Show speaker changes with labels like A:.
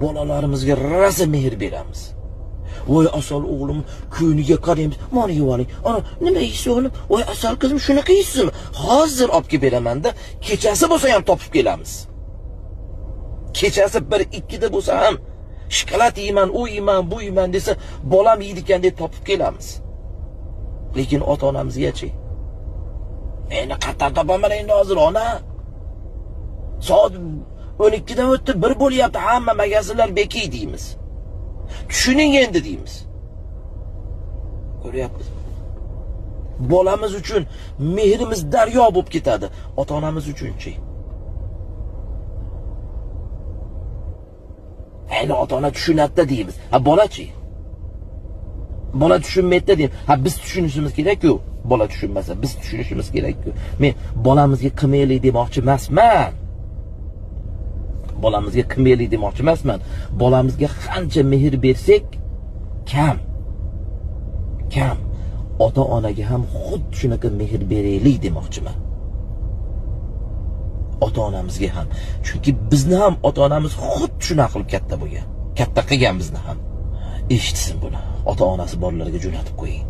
A: Bolalarimizga rosa mehr beramiz. Voy asal o'g'lim, ko'yniga qaraymiz. Mana yevoling. Ana nima yeysiz o'g'lim? Voy asal qizim, shunaqa yeysizmi? Hozir olib kelib beraman-da, kechasi bo'lsa ham topib kelamiz. Kechasi 1-2da bo'lsa ham shokolad yeyman, u yeyman, bu yeyman desa, bolam yeydi ekan deb topib kelamiz. Lekin ota-onamizgachi? Endi qayerdan topaman endi hozir ona? Soat 12dan o'tdi, 1 bo'lyapti, hamma magazinlar bekey deymiz. Tushuning endi deymiz. Ko'ryapmiz. Bolamiz uchun mehrimiz daryo bo'lib ketadi, ota-onamiz uchunchi? Endi ota-ona tushunadi deymiz. Ha bolachi? Bola tushunmaydi deymiz. Ha biz tushunishimiz kerak-ku. Bola tushunmasa biz tushunishimiz kerak-ku. Men bolamizga qilmaylik demoqchi emasman. Bolamizga qilmaylik demoqchi emasman. Bolamizga qancha mehr bersak kam. Kam. Ota-onaga ham xuddi shunaqa mehr beraylik demoqchiman. Ota-onamizga ham. Chunki bizni ham ota-onamiz xuddi shunaqa qilib katta bo'lgan. Katta qilgan bizni ham. Eshitsin buni. Ota-onasi borlarga jo'natib qo'ying.